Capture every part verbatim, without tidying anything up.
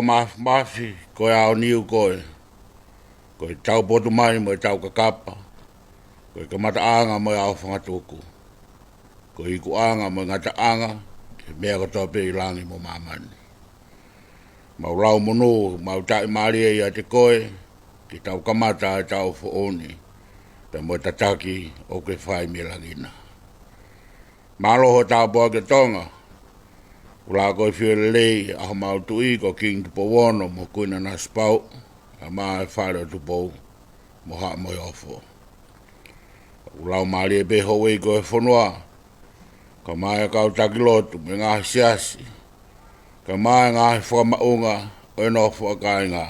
Māfimafi, ko e ʻaoniu koe, ko e taupotu mai mo e taukakapa, ko e kamataʻanga mo e aofangatuku, ko e ikuʻanga mo e ngataʻanga, ki he meʻa kotoa pē ʻi langi mo māmani. Mau lau monū, mau taʻimālie ʻiate koe, ke tau kamata ʻetau foʻou ni, pea mo e tataki ʻoku ke fai mei langi na. Mālō hoʻo tāpuaki ʻa Tonga, ʻoku lakoifie lelei ʻa homau tuʻi ko Kingi Tupou Ono mo Kuini Nanasipauʻu, kae ʻumaʻā e Fale ʻo Tupou, mo Haʻa Moheofo. ʻOku laumālie pē houʻeiki ʻo e fonua, kae ʻumaʻā e kau taki lotu mo e ngaahi siasi, kae ʻumaʻā e ngaahi fakamaʻunga ʻo e nofo ʻa kāinga.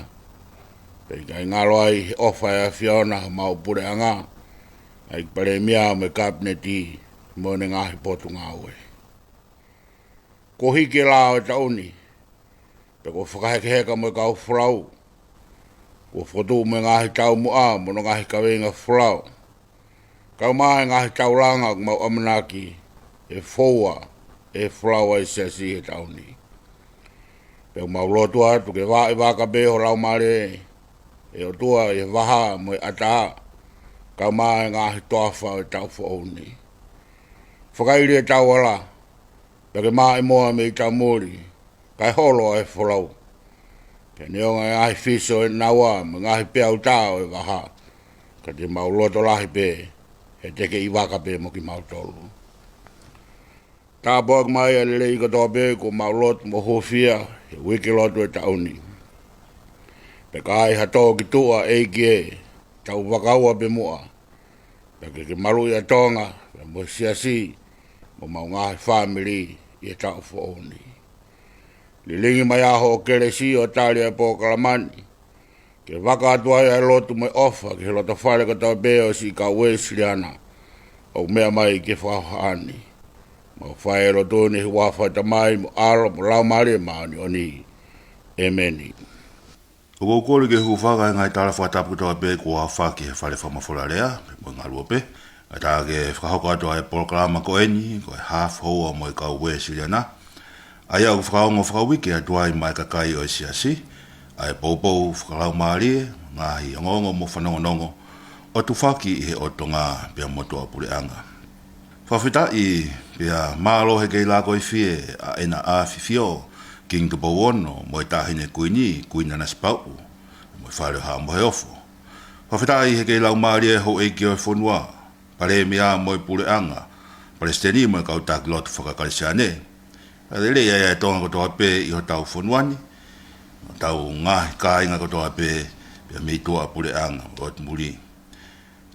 Pea ʻikai ngalo ai he ʻofa ʻa e ʻAfiona homau puleʻanga, ʻa e Palēmia mo e Kapineti mo ʻene ngaahi potungāue. Kuo hiki e lao ʻo e taʻu ni, pea kuo fakahekeheka mo e kau folau. Kuo fokotuʻu mo e ngaahi taumuʻa mo hono ngaahi kaveinga folau, kae ʻumaʻā e ngaahi taulanga ʻoku mau ʻamanaki ʻe foua ʻe he folau ʻa e siasi he taʻu ni. Pea ʻoku mau lotu atu ke vaʻe vaka pē ho Laumālie, ʻe ʻOtua, ʻi he vaha mo e ʻatā, kae ʻumaʻā e ngaahi toafa ʻo e taʻu foʻou ni. Fakaʻili e tauala, pea ke maʻimoa mei tamuli, kae holo ʻa e folau. Pea neongo e ngaahi fisi ʻo e naua mo e ngaahi peau tā ʻo e vaha, ka te mau loto lahi pē, he te ke ʻi vaka pē mo kimautolu. Tāpuaki mai ʻa e lelei kotoa pē kuo mau lotu mo hūfia he uike lotu ʻo e taʻu ni. Pea ka ai ha tō ki tuʻa, ʻEiki ē, tau vakaua pē muʻa, pea ke ke maluʻi ʻa Tonga, pea mo e siasi, mo homau ngaahi fāmili ʻi he taʻu foʻou ni. Lilingi mai ā hoʻo kelesi ʻo tali ʻa e polokalama ni, ke vaka atu ai ʻa e lotu mo e ʻofa ki he loto fale kotoa pē ʻo siʻi kau Uēsiliana ʻoku meʻa mai ki he fakahohaʻa ni. Mau fai e lotu ni he huafa ʻo e Tamai mo e ʻAlo mo e Laumālie Māʻoniʻoni. ʻĒmeni. ʻOku ou kole ke u hūfanga he ngaahi tala fakatapu kotoa pē kuo aofaki he fale fakamafola lea, mo e ngaluope, kae ʻatā ke fakahoko atu ʻa e polokalama ko eni, ko e Half Hour mo e kau Uēsiliana, ʻa ia ʻoku fakaongo fakauike atu ai maʻa e kakai ʻo e siasi ʻa e poupou fakalaumālie, ngaahi ongoongo mo fanongonongo ʻo tufaki ʻi he ʻOtu Tonga pea mo tuʻapuleʻanga. Fakafetaʻi pea mālō he kei lakoifie ʻa ʻEna ʻAfifio, Kingi Tupou Ono, mo e Taʻahine Kuini, Kuini Nanasipauʻu, mo e Fale ʻo Haʻa Moheofo. Fakafetaʻi he kei laumālie houʻeiki ʻo e fonua, Palēmia mo e puleʻanga, Palesiteni mo e kau taki lotu faka-Kalisitiane. Kae lelei ai ʻa e Tonga kotoa pē ʻi hotau fonua ni, hotau ngaahi kāinga kotoa pē, pea mei tuʻapuleʻanga ʻo e muli.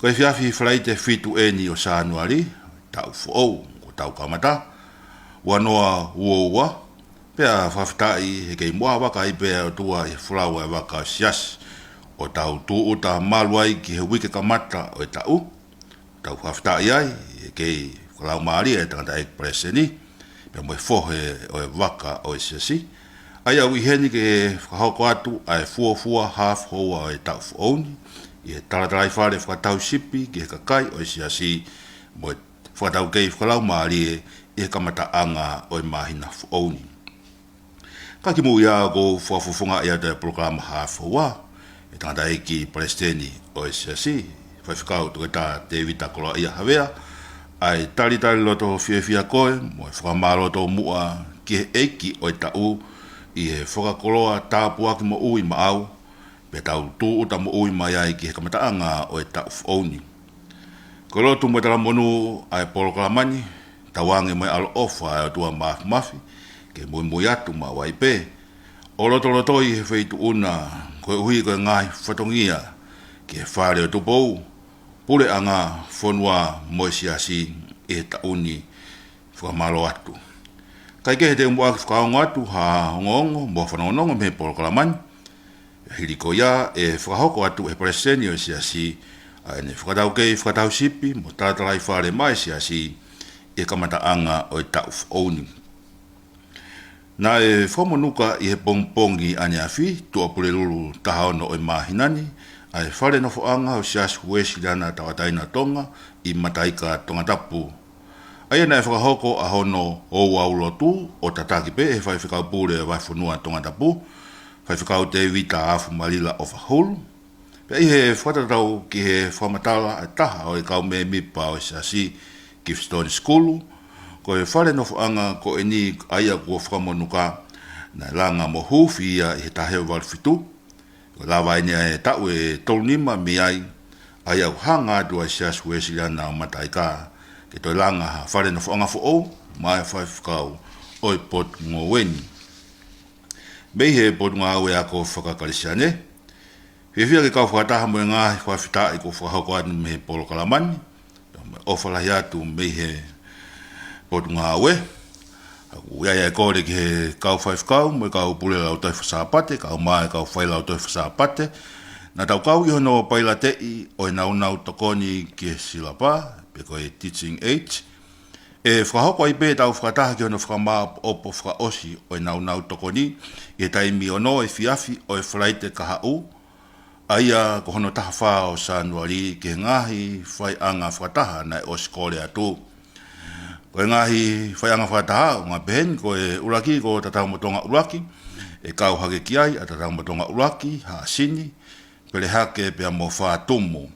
Ko e efiafi Falaite fitu eni ʻo Sānuali, taʻu foʻou, kuo tau kamata, ua noa ua ua, pea fakafetaʻi he kei muʻa vaka ai pē ʻa e ʻOtua ʻi he folau ʻa e vaka ʻo e siasi, ʻo tau tūʻuta malu ai ki he uike kamata ʻo e taʻu. Tau fakafetaʻi ai, he kei fakalaumālie ʻa e tangataʻeiki Palesiteni, pea mo e fohe ʻo e vaka ʻo e siasi. ʻA ia ʻoku ʻi heni ke fakahoko atu ʻa e fuofua Half Hour ʻo e taʻu foʻou ni, ʻi he talatalaifale fakatauhisipi ki he kakai ʻo e siasi, mo e fakataukei fakalaumālie ʻi he kamataʻanga ʻo e māhina foʻou ni. Ka kimuʻa ʻoku ou fakafofongaʻi atu e polokalama Half Hour, ʻe he tangataʻeiki Palesiteni ʻo e siasi, Faifekau Toketā Tēvita Koloaʻia Havea, ʻa e talitali loto fiefia ko e, mo e fakamālō tomuʻa ki he ʻEiki ʻo e taʻu, ʻi he fakakoloa tāpuaki moʻui maʻau, pea tau tūʻuta moʻui mai ai ki he kamataʻanga ʻo e taʻu foʻou ni. Ko e lotu mo e talamonū ʻa e polokalama ni, tauange mo e ʻaloʻofa ʻa e ʻOtua Māfimafi, ke muimui atu maʻu ai pē, ʻo lotolotoi he feituʻu na, koeʻuhi ko e ngaahi fatongia ki he Fale ʻo Tupou, puleʻanga, fonua mo e siasi ʻi he taʻu ni, fakamālō atu. Kae kehe te u muʻaki fakaongo atu ha ongoongo mo fanongonongo mei he polokalama ni. Hili ko ia ʻe fakahoko atu ʻe he Palesiteni ʻo e siasi ʻa ʻene fakataukei fakatauhisipi mo talatalaifale maʻa e siasi ʻi he kamataʻanga ʻo e taʻu foʻou ni. Naʻe fakamonuka ʻi he pongipongi ʻaneafi, Tuʻapulelulu taha ono ʻo e māhina ni, ʻa e Fale Nofoʻanga ʻo e Siasi Uēsiliana Tauʻatāina ʻo Tonga ʻi Mataika, Tongatapu. ʻA ia naʻe fakahoko ʻa hono ouau lotu ʻo tataki pē ʻe he Faifekau Pule ʻo e Vahefonua Tongatapu, Faifekau Tēvita Afu Malila ʻOfahulu. Pea ʻi he fakatatau ki he fakamatala ʻa e taha ʻo e kau mēmipa ʻo e Siasi, Gifstone Sikulu, ko e fale nofoʻanga ko eni ʻa ia kuo fakamonuka, naʻe langa mo huufi ia ʻi he taha hiva valu fitu. Kuo lava eni ʻa e taʻu ʻe tolu nima mei ai, ʻa ia ʻoku hanga atu ʻa e Siasi Uēsiliana ʻo Mataika ke toe langa ha fale nofoʻanga foʻou maʻa e faifekau ʻo e potungāue ni. Mei he Potungāue Ako Fakakalisitiane, fiefia ke kau fakataha mo e ngaahi fakafetaʻi kuo fakahoko atu mei he polokalama ni, pea mo e ʻofa lahi atu mei he potungāue. ʻOku ʻi ai ʻa e kole ki he kau faifekau mo e kau pule lautohi faka-Sāpate, kae ʻumaʻā e kau fai lautohi faka-Sāpate, naʻa tau kau ʻi hono pailateʻi ʻo e nāunau tokoni ki he silapa, pe ko e teaching aid, ʻe fakahoko ai pē ʻetau fakataha ki hono fakamāʻopoʻopo fakaʻosi ʻo e nāunau tokoni ʻi he taimi ono efiafi ʻo e Falaite kahaʻu, ʻa ia ko hono taha fā ʻo Sānuali, ki he ngaahi faiʻanga fakataha naʻe ʻosi kole atu. Ko e ngaahi faiʻanga fakataha ʻoku peheni: ko e ʻuluaki ko Tataumotonga ʻUluaki, ʻe kau hake ki ai ʻa Tataumotonga ʻUluaki, Haʻasini, Pelehake pea mo Fātumu.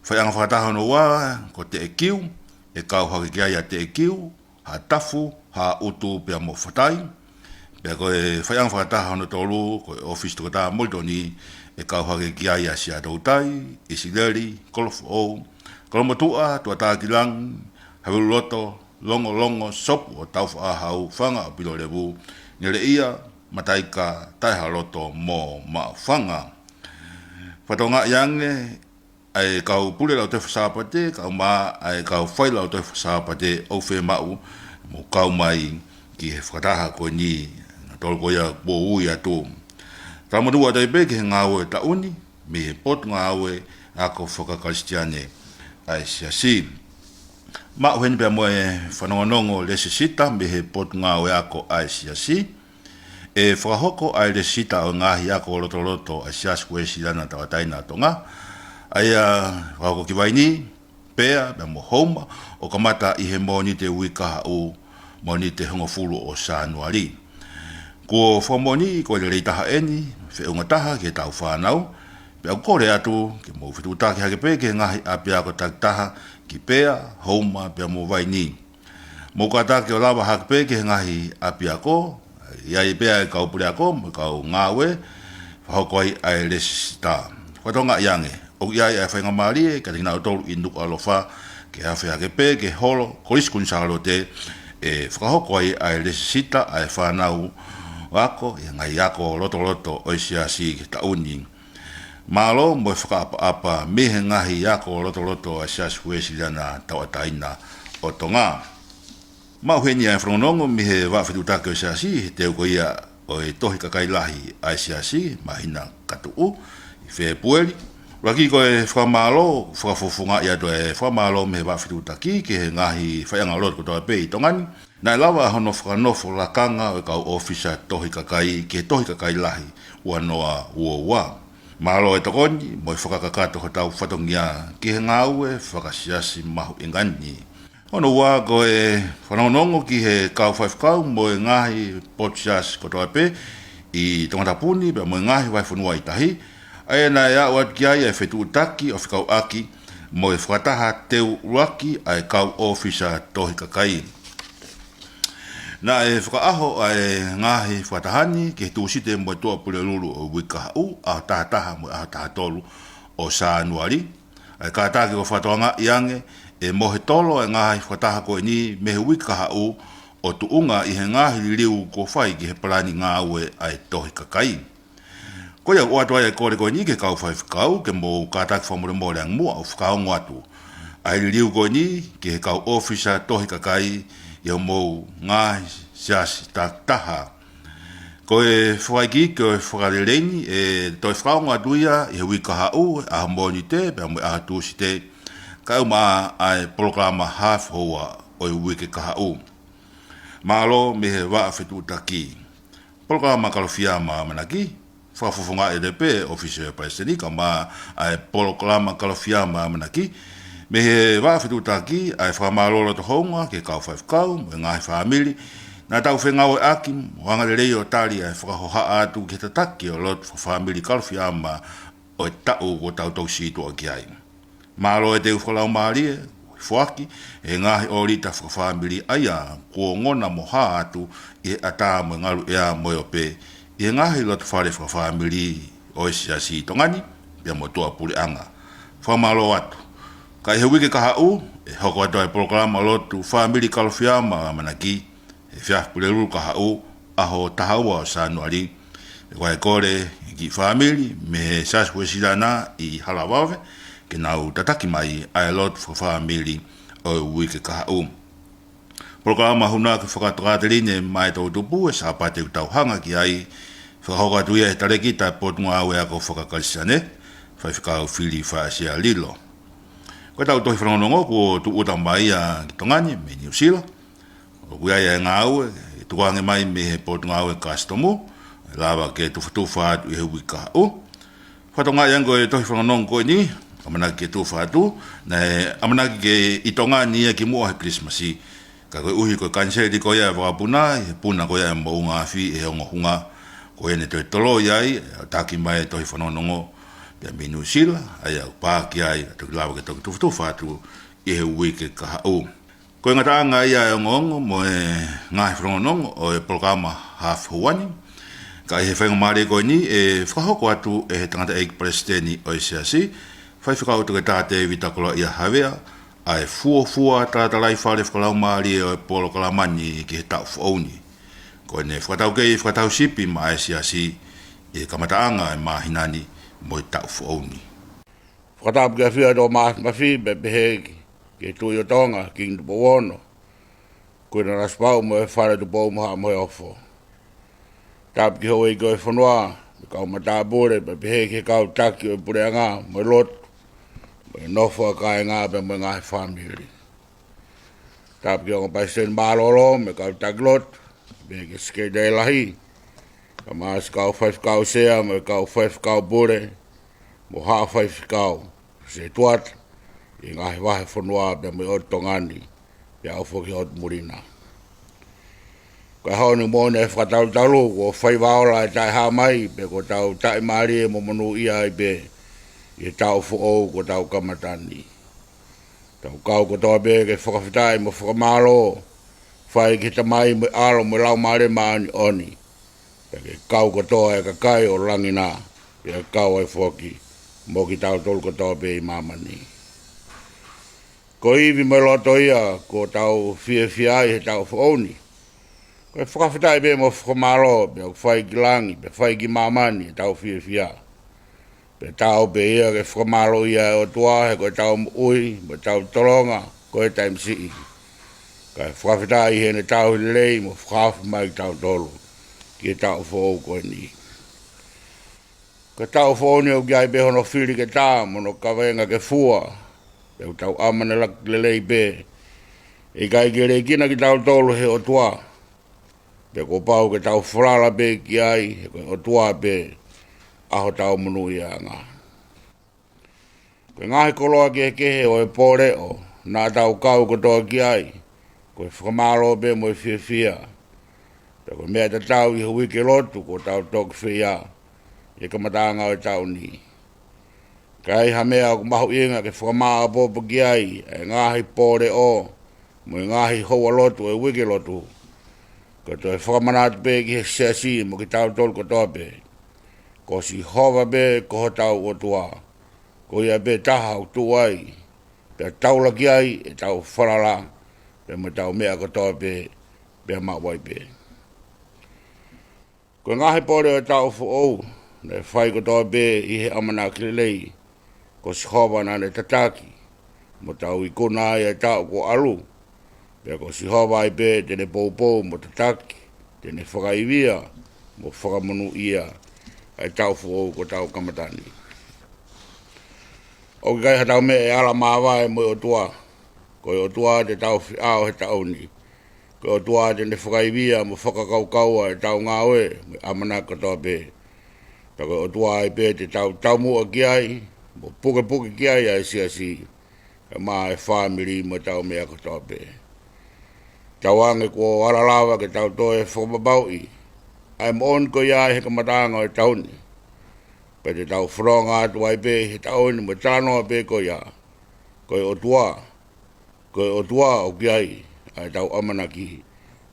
Faiʻanga fakataha hono ua ko Teʻekiu, ʻe kau hake ki ai ʻa Teʻekiu, Haʻatafu, Haʻutu pea mo Fatai. Pea ko e faiʻanga fakataha hono tolu ko e ʻōfisi Toketā Molitoni, ʻe kau hake ki ai ʻa Siaʻatoutai, ʻIsileli, Kolofoʻou, Kolomotuʻa, Tuʻatākilangi, Haveluloto, Longolongo, Sopu ʻo Taufaʻāhau, Fanga ʻo Pilolevu, Neleʻia, Mataika, Taʻehāloto mo Maʻufanga. Fakatokangaʻi ange ʻa e kau pule lautohi faka-Sāpate, kae ʻumaʻā ʻa e kau fai lautohi faka-Sāpate, ʻoku fiemaʻu mo kau mai ki he fakataha ko eni, naʻa tolu ko ia kuo ui atu. Talamatua atu ai pē ki he ngāue ʻo e taʻu ni mei he Potungāue Ako Fakakalisitiane ʻa e Siasi. Maʻu heni pea mo e fanongonongo lēsisita mei he Potungāue Ako ʻa e Siasi. ʻE fakahoko ʻa e lēsisita ʻo e ngaahi ako lotoloto ʻa e Siasi Uēsiliana Tauʻatāina ʻo Tonga, ʻa ia fakahoko ki Vainī, Pea, pea mo Houma, ʻo kamata ʻi he Mōnite uike kahaʻu, Mōnite hongofulu ʻo Sānuali. Kuo fakamoʻoniʻi ko e lelei taha eni, feʻunga taha ki heʻetau fānau, pea ʻoku kole atu ke mou fetuʻutaki hake pē ki he ngaahi ʻapiako takitaha ki Pea, Houma, pea mo Vainī. Mou kātaki ʻo lava hake pē ki he ngaahi ʻapiako, ʻi ai pē ʻa e kau puleako mo e kau ngāue, fakahoko ai ʻa e lēsisita. Fakatokangaʻi ange, ʻoku ʻi ai ʻa e faingamālie kiate kinautolu ʻi Nukuʻalofa ke afe hake pē ki he holo Kolisi Kuini Sālote, ʻe fakahoko ai ʻa e lēsisita ʻa e fānau ako ʻi he ngaahi ako lotoloto ʻo e Siasi ki he taʻu ni. Mālō mo e fakaʻapaʻapa mei he ngaahi ako lotoloto ʻa e Siasi Uēsiliana Tauʻatāina ʻo Tonga. Maʻu heni ʻa e fanongonongo mei he vaʻa fetuʻutaki ʻo e Siasi, he teu ko ia ʻo e Tohi Kakai Lahi ʻa e Siasi, māhina ka tuʻu, ʻi Fēpueli. ʻUluaki ko e fakamālō, fakafofongaʻi atu e fakamālō mei he vaʻa fetuʻutaki ki he ngaahi faiʻanga lotu kotoa pē ʻi Tonga ni. Naʻe lava hono fakanofo lakanga ʻo e kau ʻōfisa Tohi Kakai ki he Tohi Kakai Lahi ua noa ua ua. Mālō e tokoni mo e fakakakato hotau fatongia ki he ngāue fakasiasi mahuʻinga ni. Hono ua ko e fanongonongo ki he kau faifekau mo e ngaahi potu siasi kotoa pē ʻi Tongatapu ni pea mo e ngaahi vahefonua ʻi tahi, ʻa ia naʻe aʻu atu ki ai ʻa e fetuʻutaki ʻo fekauʻaki mo e fakataha teu ʻuluaki ʻa e kau ʻōfisa Tohi Kakai. Naʻe fakaʻaho ʻa e ngaahi fakataha ni ki he Tūsite mo e Tuʻapulelulu ʻo e uike kahaʻu, ʻaho taha taha mo e ʻaho taha tolu ʻo Sānuali. ʻA e kātaki ʻo fakatokangaʻi ange ʻe mohetolo ʻa e ngaahi fakataha ko eni mei he uike kahaʻu ʻo tuʻunga ʻi he ngaahi liliu kuo fai ki he palani ngāue ʻa e Tohi Kakai. Ko ia ʻoku ʻoatu ai e kole ko eni ki he kau faifekau ke mou kātaki fakamolemole ange muʻa ʻo fakaongo atu ʻa e liliu ko eni ki he kau ʻōfisa Tohi Kakai ʻi hoʻomou ngaahi siasi takitaha. Ko e fakaikiiki ʻo e fakalelei ni ʻe toe fakaongo atu ia ʻi he uike kahaʻu, ʻaho Mōnite pea mo e ʻaho Tūsite, kae ʻumaʻā ʻa e polokalama hafe houa ʻo e uike kahaʻu. Mālō mei he vaʻa fetuʻutaki. Polokalama Kalofia mo e ʻAmanaki, fakafofongaʻi atu pē ʻe he ʻŌfisi ʻo e Palesiteni, kae ʻumaʻā ʻa e polokalama Kalofia mo e ʻAmanaki, mei he vaʻa fetuʻutaki ʻa e fakamālō loto houngaʻia ki he kau faifekau mo e ngaahi fāmili Naʻa tau fengāueʻaki mo angalelei ʻo tali ʻa e fakahohaʻa atu ki he tataki ʻo e lotu fakafāmili Kalofiama ʻo e taʻu kuo tau toki sītuʻa ki ai. Mālō e teu fakalaumālie, foaki e ngaahi ʻōlita fakafāmili ʻa ia kuo ongona mo hā atu ʻi he ʻatā mo e ngaluʻea mo e ope ʻi he ngaahi loto fale fakafāmili ʻo e Siasi ʻi Tonga ni, pea mo tuʻapuleʻanga. Fakamālō atu. Ka ʻi he uike kahaʻu, ʻe hoko atu ʻa e polokalama lotu fāmili Kalofiama ʻamanaki, he efiafi Pulelulu kahaʻu, ʻaho taha ua ʻo Sānuali. Ko e kole ki he fāmili mei he Siasi Uēsiliana ʻi Halavave ke nau tataki mai ʻa e lotu fakafāmili ʻo e uike kahaʻu. Polokalama Hunaki Fakatokāteline maʻa e Toʻu Tupu ʻi he Sāpate ʻoku tau hanga ki ai, fakahoko atu ia ʻe he talēkita Potungāue Ako Fakakalisitiane, Faifekau Fili Faʻasia Lilo. Ko ʻetau tohi fanongonongo kuo tūʻuta mai ia ki Tonga ni mei Niu Sila. ʻOku ʻi ai e ngāue ʻe tukuange mai mei he Potungāue Kasitomu, ʻe lava ke tufatufa atu ʻi he uike kahaʻu. Fakatokangaʻi ange ko e tohi fanongonongo ko eni, ʻamanaki ke tufa atu, naʻe ʻamanaki ke ʻi Tonga ni ia kimuʻa he Kilisimasi. Ka koeʻuhi ko e kaniseli ko ia e vakapuna, ʻi he puna ko ia e moʻunga afi ʻe he ongo hunga, ko ia ne toe toloi ai, ʻo taki mai e tohi fanongonongo ia mei Niu Sila, ʻa ia ʻoku pā ki ai, ʻa toki lava ke toki tufatufa atu ʻi he uike kahaʻu. Ko e ngataʻanga ia e ongoongo mo e ngaahi fanongonongo ʻo e polokalama haʻa fehuʻa ni. Ka ʻi he faingamālie ko eni ʻe fakahoko atu ʻe he tangataʻeiki palesiteni ʻo e Siasi, Faifekau Toketā Tēvita Koloaʻia Havea, ʻa e fuofua talatalaifale fakalaumālie ʻo e polokalama ni ki he taʻu foʻou ni. Ko ʻene fakataukei fakatauhisipi maʻa e Siasi ʻi he kamataʻanga e māhina ni mo e taʻu foʻou ni. Fakatapu ki he ʻafio ʻa e Toʻa Mafimafi, pea pehē ki, ki he Tuʻi ʻo Tonga, Kingi Tupou Ono, Kuini Nanasipauʻu mo e Fale Tupou mo Haʻa Moheofo. Tapu ki he houʻeiki ʻo e fonua, mo e kau matāpule, pea pehē ki he kau taki ʻo e puleʻanga, mo e lotu, mo e nofo ʻa e kāinga pea mo e ngaahi fāmili. Tapu ki he ongo palesiteni mālōlō, mo e kau taki lotu, pehē ki he sekelitali lahi, kae ʻumaʻā siʻi kau faifekau sea, mo e kau faifekau pule, mo haʻa faifekau, setuata, ʻi he ngaahi vahefonua pea mo e ʻotu Tonga ni, pea ʻoku foki ʻotu muli na. Ko e ʻaho ni moʻoni e fakatalutalu, kuo fai vā ola e taʻehāmai, pea kuo tau taʻimālie mo monūʻia ai pē, ʻi he taʻu foʻou kuo tau kamata ni. Tau kau kotoa pē ke fakafetaʻi mo fakamālō, fai ki he Tamai mo e ʻAlo mo e Laumālie Māʻoniʻoni. Pea ke kau kotoa e kakai ʻo langi na, pea kau ai foki, mo kitautolu kotoa pē ʻi māmani. Ko e ivi mo e loto ia, kuo tau fiefia ai he taʻu foʻou ni. Ko e fakafetaʻi pē mo fakamālō, pea ʻoku fai ki langi, pea fai ki māmani, ʻetau fiefia. Pea tau pē ia ke fakamālōʻia e ʻOtua he ko ʻetau moʻui, mo ʻetau tolonga, ko e taimi siʻi. Kae fakafetaʻi heʻene tauhi lelei mo fakahaofi mai kitautolu, ki he taʻu foʻou ko eni. Ko e taʻu foʻou ni ʻoku ʻi ai pē hono fili ke tā, mo hono kavenga ke fua, pea ʻoku tau ʻamanaki lelei pē. ʻE ʻikai ke liʻekina kitautolu he ʻOtua. Pea kuo pau ke tau falala pē ki ai, he ko e ʻOtua pē, ʻa hotau monūʻiaʻanga. Ko e ngaahi koloa kehekehe ʻo e pō leʻo, naʻa tau kau kotoa ki ai, ko e fakamālō pē mo e fiefia. Pea ko e meʻa tatau ʻi he uike lotu, kuo tau toki feia, ʻi he kamataʻanga ʻo e taʻu ni. Ka ʻi ai ha meʻa ʻoku mahuʻinga ke fakamāʻopoʻopo ki ai, ʻa e ngaahi pō leʻo, mo e ngaahi houa lotu ʻo e uike lotu. Ko e toe fakamanatu pē ki he siasi mo kitautolu kotoa pē. Ko Sihova pē ko hotau ʻOtua. Ko ia pē taha ʻoku tuʻu ai. Pea taulaki ai ʻetau falala. Pea mo ʻetau meʻa kotoa pē. Pea maʻu ai pē. Ko e ngaahi pō leʻo ʻo e taʻu foʻou, naʻe fai kotoa pē ʻi he ʻamanaki lelei, ko Sihova naʻa ne tataki, mo tau ikuna ai e taʻu kuo ʻalu, pea ko Sihova ai pē te ne poupou mo tataki, te ne fakaivia, mo fakamonūʻia, ʻa e taʻu foʻou kuo tau kamata ni. ʻOku ʻikai ha taha ʻe ala māvae mo e ʻOtua, ko e ʻOtua te tau feʻao he taʻu ni, ko e ʻOtua te ne fakaivia mo fakakaukaua ʻetau ngāue mo e ʻamanaki kotoa pē. Pea ko e ʻOtua ai pē te tau taumuʻa ki ai, mo pukepuke ki ai ʻa e siasi, kae ʻumaʻā e fāmili mo ʻetau meʻa kotoa pē. Tauange kuo ala lava ke tau toe fakapapauʻi ʻa e moʻoni ko ia ʻi he kamataʻanga ʻo e taʻu ni, pea te tau fononga atu ai pē ʻi he taʻu ni mo e talanoa pē ko ia, ko e ʻOtua, ko e ʻOtua ʻoku ʻi ai ʻa ʻetau ʻamanaki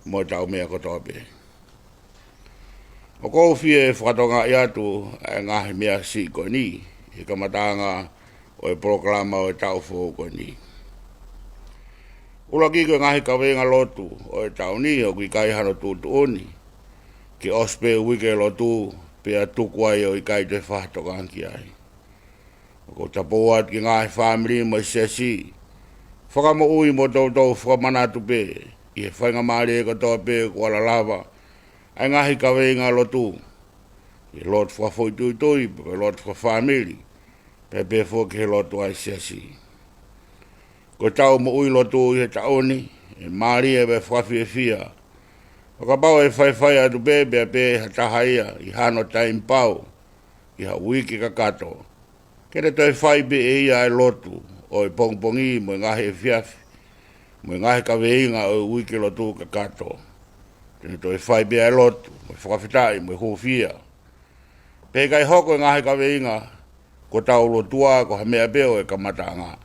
mo ʻetau meʻa kotoa pē. ʻOku ou fie fakatokangaʻi atu ʻa e ngaahi meʻa siʻi ko eni ʻi he kamataʻanga ʻo e polokalama ʻo e taʻu foʻou ko eni. ʻUluaki, ko e ngaahi kaveinga lotu ʻo e taʻu ni ʻoku ʻikai hano tuʻutuʻuni ke ʻosi pē uike lotu pea tuku ai ʻo ʻikai toe fakatokangaʻi ai. ʻOku ou tapou atu ki he ngaahi fāmili mo e siasi, fakamoʻui mo toutou fakamanatu pē ʻi he faingamālie kotoa pē kuo ala lava ʻa e ngaahi kaveinga lotu, ʻi he lotu fakafoʻituitui, pe ko e lotu fakafāmili, pea pehē foki ki he lotu ʻa e siasi. Ko ʻetau moʻui lotu ʻi he taʻu ni, ʻe mālie pea fakafiefia ʻo kapau ʻe faifai atu pē pea pē ha taha ia ʻi hano taimi pau ʻi ha uike kakato, ke ne toe fai pē ʻe ia ʻa e lotu ʻo e pongipongi mo e ngaahi efiafi mo e ngaahi kaveinga ʻo e uike lotu kakato. Te ne toe fai pē ʻa e lotu mo e fakafetaʻi mo e hūfia. Pea ʻikai hoko e ngaahi kaveinga ko ʻetau lotua ko ha meʻa pē ʻo e kamataʻanga,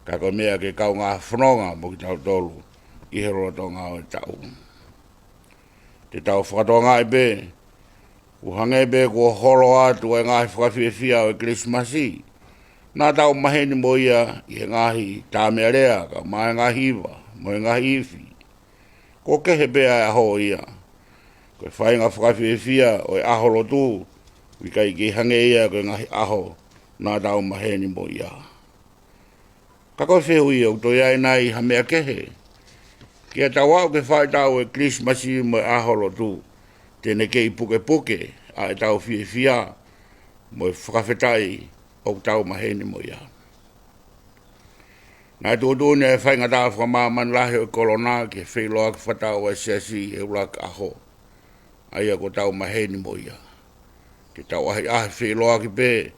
ka ko e meʻa ke kaungā fononga mo kitautolu ʻi he lolotonga ʻo e taʻu. Te tau fakatokangaʻi pē, ʻo hangē pē kuo holo atu ʻa e ngaahi fakafiefia ʻo e Kilisimasi, naʻa tau maheni mo ia ʻi he ngaahi tāmeʻalea, kae ʻumaʻā e ngaahi hiva mo e ngaahi ifi. Kuo kehe pē ʻa e ʻaho ia. Ko e faʻahinga fakafiefia ʻo e ʻaho lotu, ʻoku ʻikai ke hangē ia ko e ngaahi ʻaho naʻa tau maheni mo ia. Ka ko e fehuʻi, ʻoku toe ʻi ai nai ha meʻa kehe ke tau aʻu ki he faʻahitaʻu ʻo e Kilisimasi mo e ʻaho lotu, te ne kei pukepuke ʻa ʻetau fiefia mo e fakafetaʻi ʻoku tau maheni mo ia? Naʻe tuʻutuʻuni ʻa e faingataʻa fakamāmani lahi ʻo e kolona ki he feʻiloaki fakataʻu ʻa e siasi ʻi he ʻuluaki ʻaho, ʻa ia kuo tau maheni mo ia. Te tau ʻahiʻahi feʻiloaki pē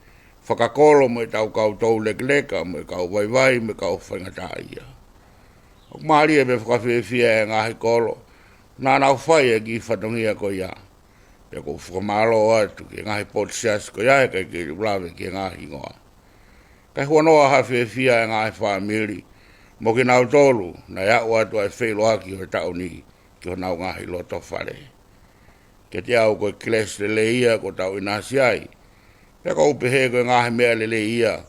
fakakolo mo ʻetau kau toulekeleka mo e kau vaivai mo e kau faingataʻaʻia. ʻOku mālie pea fakafiefia e ngaahi kolo naʻa nau fai e kiʻi fatongia ko ia. Pea ʻoku ou fakamālō atu ki he ngaahi potu siasi ko ia, he ʻikai ke u lave ki he ngaahi hingoa, kae huanoa ha fiefia e ngaahi fāmili mo kinautolu naʻe aʻu atu ʻa e feʻiloaki ʻo e taʻu ni ki honau ngaahi loto fale. Kiate au ko e kelesi lelei ia kuo tau ʻinasi ai. Pea ʻoku ou pehē ko e ngaahi meʻa lelei ia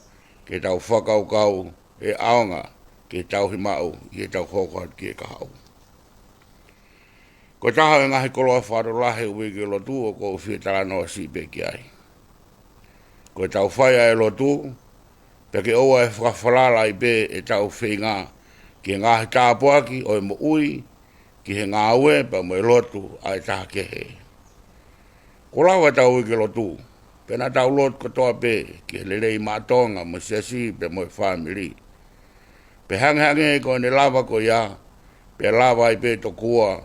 ke tau fakakaukau ʻe ʻaonga ke tauhi maʻu ʻi heʻetau hoko atu ki he kahaʻu. Ko e taha ʻo e ngaahi koloa fakalotolahi ʻo e uike lotu ʻoku ou fie talanoa siʻi pē ki ai. Ko ʻetau fai ʻa e lotu, pea ke ʻoua ʻe fakafalala ai pē ʻetau feinga ki he ngaahi tāpuaki ʻo e moʻui, ki he ngāue pea mo e lotu ʻa e taha kehe. Kuo lava ʻetau uike lotu, pea naʻa tau lotu kotoa pē ki he lelei maʻa Tonga mo e siasi pea mo e fāmili. Pea hangehangē ko ʻene lava ko ia, pea lava ai pē tokua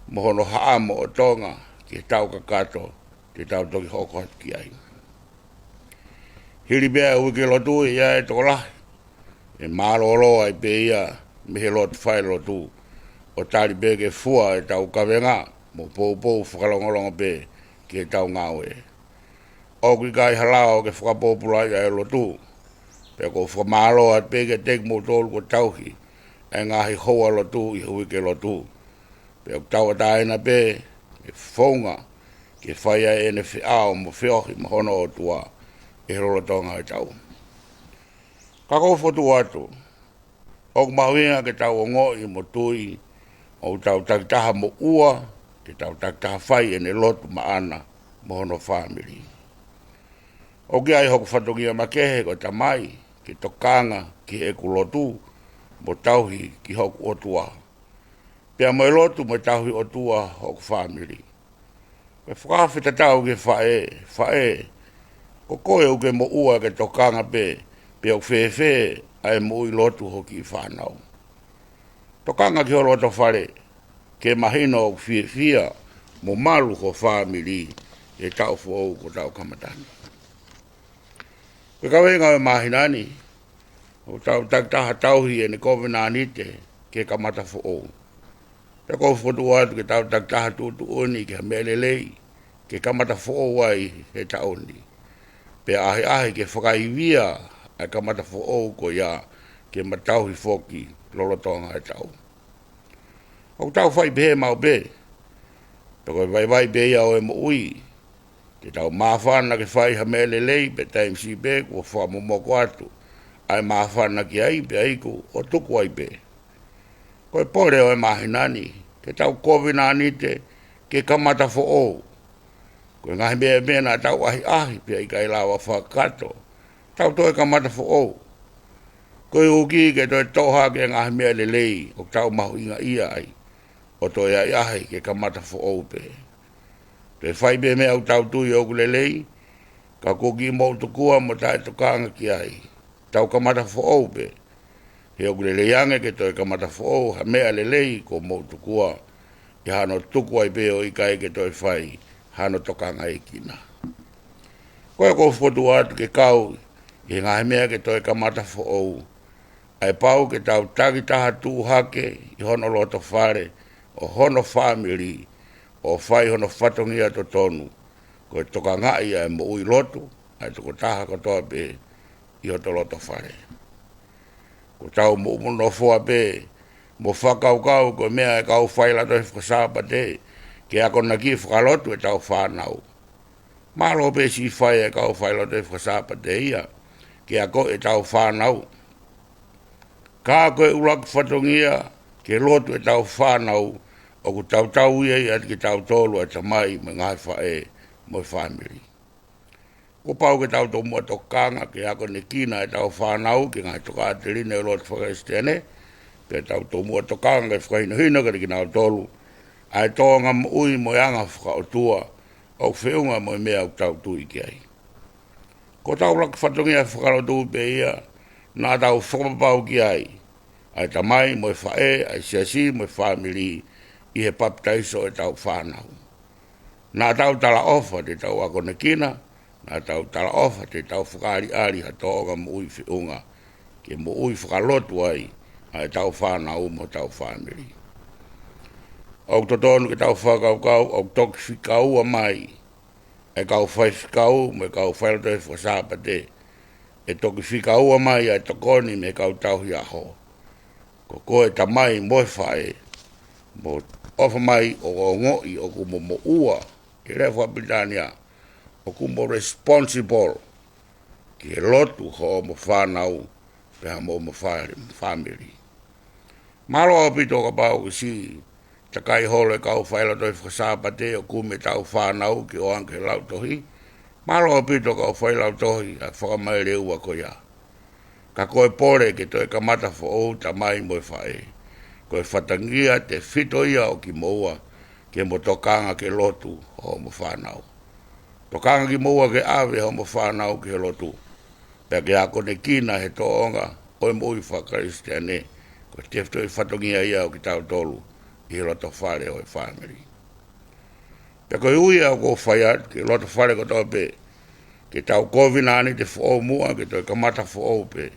mo hono haʻamo ʻo Tonga ki he taʻu kakato te tau toki hoko atu ki ai. Hili pē ʻa e uike lotu, ʻe ʻi ai e tokolahi ʻe mālōlō ai pē ia mei he lotu fai lotu, ʻo tali pē ke fua ʻetau kavenga mo poupou fakalongolongo pē ki heʻetau ngāue. ʻOku ʻikai ha lao ke fakapōpulaʻi ʻa e lotu. Pea ʻoku ou fakamālō atu pē kiate kimoutolu kuo tauhi ʻa e ngaahi houa lotu ʻi he uike lotu. Pea ʻoku tauʻatāina pē ʻa e founga ke fai ai ʻene feʻao mo feohi mo hono ʻOtua ʻi he lolotonga ʻo e taʻu. Ka ʻoku ou fokotuʻu atu, ʻoku mahuʻinga ke tau ongoʻi mo tui ʻoku tau takitaha moʻua, ke tau takitaha fai ʻene lotu maʻana mo hono fāmili. ʻOku ʻi ai hoku fatongia makehe ko e tamai, ke tokanga ki heʻeku lotu mo tauhi ki hoku ʻOtua, pea mo e lotu mo e tauhi ʻOtua hoku fāmili. Ko e fakaafe tatau ki he faʻē: Faʻē, ko koe ʻoku ke moʻua ke tokanga pē pe ʻoku fēfē ʻa e moʻui lotu ho kiʻi fānau. Tokanga ki ho loto fale ke mahino ʻoku fiefia mo malu ho fāmili he taʻu foʻou kuo tau kamata ni. Ko e kaveinga ʻo e māhina ni, ʻoku tau takitaha tauhi ʻene kovinānite ki he kamata foʻou. Pea ʻoku ou fokotuʻu atu ke tau takitaha tuʻutuʻuni ki ha meʻa lelei ke kamata foʻou ai he taʻu ni, pea ʻahiʻahi ke fakaivia ʻa e kamata foʻou ko ia ke matauhi foki lolotonga e taʻu. ʻOku tau fai pehē maʻu pē, pea ko e vaivai pē ia ʻo e moʻui. Te tau māfana ke fai ha meʻa lelei pea taimi siʻi pē kuo fakamomoko atu ʻa e māfana ki ai pea iku ʻo tuku ai pē. Ko e pole ʻo e māhina ni ke tau kovinānite ke kamata foʻou. Ko e ngaahi meʻa pē naʻa tau ʻahiʻahi pea ʻikai lava fakakakato, tau toe kamata foʻou. Ko e ʻuhi ke toe toʻo hake e ngaahi meʻa lelei ʻoku tau mahuʻingaʻia ai, ʻo toe ʻahiʻahi ke kamata foʻou pē. Toe fai pē meʻa ʻoku tau tui ʻoku lelei, ka kuo kiʻi moʻutukua mo taʻetokanga ki ai, tau kamata foʻou pē. He ʻoku lelei ange ke toe kamata foʻou ha meʻa lelei kuo moʻutukua, ʻi hano tuku ai pē ʻo ʻikai ke toe fai hano tokangaekina. Ko ia ʻoku ou fokotuʻu atu ke kau ʻi he ngaahi meʻa ke toe kamata foʻou, ʻa e pau ke tau takitaha tuʻu hake ʻi hono loto fale ʻo hono fāmili, ʻo fai hono fatongia totonu, ko e tokangaʻi ʻa e moʻui lotu ʻa e tokotaha kotoa pē ʻi hoto loto fale. Ko ʻetau moʻumoʻu nofoa pē mo fakakaukau ko e meʻa ʻa e kau failautohi fakasāpate ke akonaki fakalotu ʻetau fānau. Mālō pē siʻi fai ʻa e kau failautohi fakasāpate ia ke ako ʻetau fānau. Ka ko e ʻuluaki fatongia ke lotu ʻetau fānau, ʻoku tautau ia ʻiate kitautolu ʻa e tamai mo e ngaahi faʻē mo e fāmili. Kuo pau ke tau tomuʻa tokanga ke akonekina ʻetau fānau ki he ngaahi tokāteline ʻo e lotu faka-Kalisitiane, pea tau tomuʻa tokanga ke fakahinohino kiate kinautolu ʻa e tōʻonga moʻui mo e anga fakaʻotua ʻoku feʻunga mo e meʻa ʻoku tau tui ki ai. Ko hotau ʻuluaki fatongia fakalotu pē ia naʻa tau fakapapau ki ai, ʻa e tamai mo e faʻē, ʻa e siasi mo e fāmili, ʻi he papitaiso ʻetau fānau. Naʻa tau talaʻofa te tau akonekina, naʻa tau talaʻofa te tau fakaʻaliʻali ha tōʻonga moʻui feʻunga ke moʻui fakalotu ai ʻa ʻetau fānau mo hotau fāmili. ʻOku totonu ke tau fakakaukau ʻoku toki fika ua mai ʻa e kau faifekau mo e kau failautohi fakasāpate, ʻe toki fika ua mai ʻa e tokoni mei he kau tauhi ʻaho. Ko koe tamai mo e faʻē, mou ʻofa mai ʻo ongoʻi ʻoku mo moʻua, ʻi he lea fakapilitānia, ʻoku mo responsible ki he lotu hoʻomo fānau pea mo hoʻomo fā-, fāmili. Mālō ʻaupito kapau ʻoku siʻi takai holo e kau failautohi fakasāpate ʻo kumi ʻetau fānau ke ō ange ki he lautohi. Mālō ʻaupito kau failautohi ʻa e fakamaʻeleʻua ko ia. Ka ko e pole ke toe kamata foʻou tamai mo e faʻē, ko e fatongia tefito ia ʻo kimoua ke mo tokanga ke lotu hoʻomo fānau. Tokanga kimoua ke ʻave hoʻomo fānau ki he lotu, pea ke akonekina he tōʻonga ʻo e moʻui faka-Kalisitiane, ko e tefitoʻi fatongia ia ʻo kitautolu ʻi he loto fale ʻo e fāmili. Pea ko e ui ʻoku ou fai atu ki he loto fale kotoa pē, ke tau kovinānite foʻou muʻa ke toe kamata foʻou pē.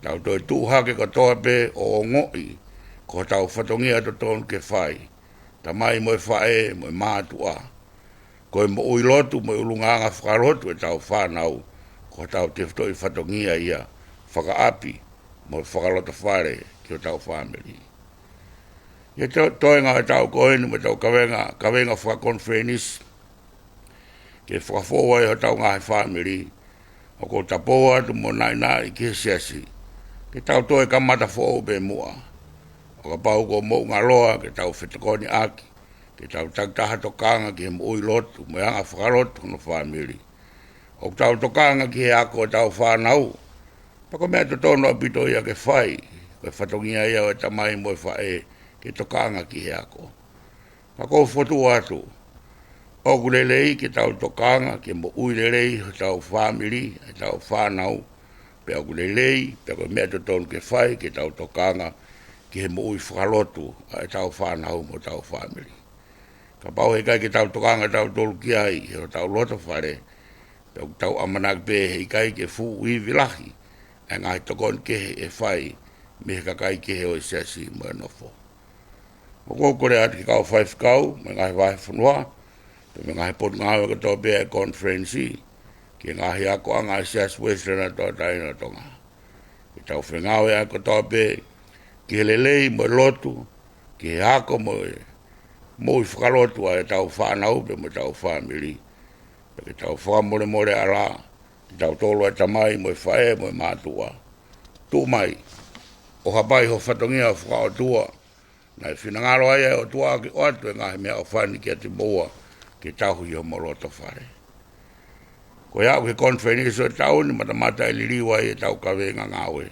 Tau toe tuʻu hake kotoa pē ʻo ongoʻi ko hotau fatongia totonu ke fai, tamai mo e faʻē mo e mātuʻa. Ko e moʻui lotu mo e ʻulungaanga fakalotu ʻetau fānau, ko hotau tefitoʻi fatongia ia fakaʻapi mo fakaloto fale ki hotau fāmili. ʻI he to-, toenga ʻo e taʻu ko eni mo ʻetau kavenga, kavenga fakakonifelenisi ke fakafoʻou ai hotau ngaahi fāmili, ʻoku ou tapou atu mo naʻinaʻi ki he siasi ke tau toe kamata foʻou pē muʻa. ʻO kapau kuo mou ngaloa ke tau fetokoniʻaki, ke tau takitaha tokanga ki he moʻui lotu mo e anga fakalotu hono fāmili, ʻoku tau tokanga ki he ako ʻetau fānau, pea ko e meʻa totonu ʻaupito ia ke fai. Ko e fatongia ia ʻo e tamai mo e faʻē ke tokanga ki he ako. Ka ʻoku ou fokotuʻu atu, ʻoku lelei ke tau tokanga ke moʻui lelei hotau fāmili, ʻetau fānau, pea ʻoku lelei, pea ko e meʻa totonu ke fai ke tau tokanga ki he moʻui fakalotu ʻa ʻetau fānau mo hotau fāmili. Kapau he ʻikai ke tau tokanga tautolu ki ai ʻi hotau loto fale, pea ʻoku tau ʻamanaki pē he ʻikai ke fuʻu ivi lahi ʻa e ngaahi tokoni kehe ʻe fai mei he kakai kehe ʻo e siasi mo e nofo. ʻOku ou kole atu ki he kau faifekau mo e ngaahi vahefonua, pea mo e ngaahi potungāue kotoa pē ʻa e konifelenisi, ki he ngaahi akoʻanga ʻa e Siasi Uēsiliana Tauʻatāina ʻo Tonga, ke tau fengāueʻaki kotoa pē ki he lelei mo e lotu, ki he ako mo e moʻui fakalotu ʻa ʻetau fānau pea mo ʻetau fāmili. Pea ke tau fakamolemole ʻalā, kitautolu ʻa e tamai mo e faʻē mo e mātuʻa. Tuʻu mai, ʻo hapai ho fatongia fakaʻotua, naʻe finangalo ai ʻa e ʻOtua ke ʻoatu e ngaahi meʻaʻofa ni kiate kimoua, ke tauhi ʻi homo loto fale. Ko ia ʻoku he konifelenisi ʻo e taʻu ni, matamata ʻe liliu ai ʻetau kaveinga ngāue.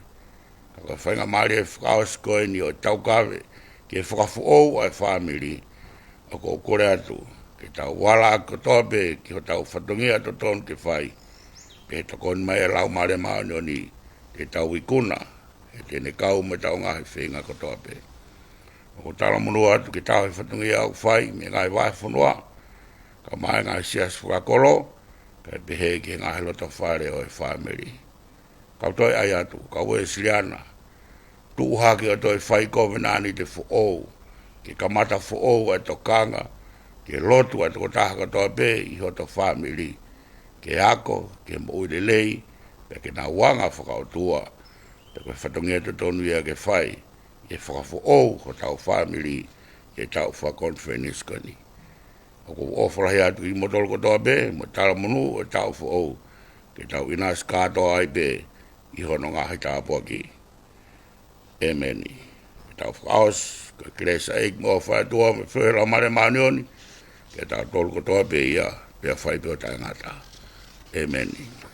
Ka ko e faingamālie fakaʻosi ko eni ʻo e taukaveʻi ke fakafoʻou ʻa e fāmili, ʻoku ou kole atu ke tau vala kotoa pē ki hotau fatongia totonu ke fai, pea tokoni mai ʻa e Laumālie Māʻoniʻoni ke tau ikuna, he te ne kau mo ʻetau ngaahi feinga kotoa pē. ʻOku ou talamonū atu ke tauhi e fatongia ʻoku fai mei he ngaahi vahefonua, kae ʻumaʻā e ngaahi siasi fakakolo, kae pehē ki he ngaahi loto fale ʻo e fāmili. Kau toe ʻai atu, kau Uēsiliana, tuʻu hake ʻo toe fai kovinānite foʻou, ke kamata foʻou ʻa e tokanga ki he lotu ʻa e tokotaha kotoa pē ʻi hoto fāmili, ke ako, ke moʻui lelei, pea ke nau anga fakaʻotua, pea ko e fatongia totonu ia ke fai, ke fakafoʻou hotau fāmili, ʻi he taʻu fakakonifelenisi ko eni. ʻOku ou ʻofa lahi atu kiate kimoutolu kotoa pē, mo e talamonū ʻo e taʻu foʻou, ke tau ʻinasi kātoa ai pē ʻi hono ngaahi tāpuaki. ʻEmeni. Ke tau fakaʻosi, ko e kelesi ʻa e ʻEiki mo e ʻofa ʻa e ʻOtua mo e feohi ʻa e Laumālie Māʻoniʻoni, ke tautolu kotoa pē ia, pea fai pē ʻo taʻengata. ʻEmeni.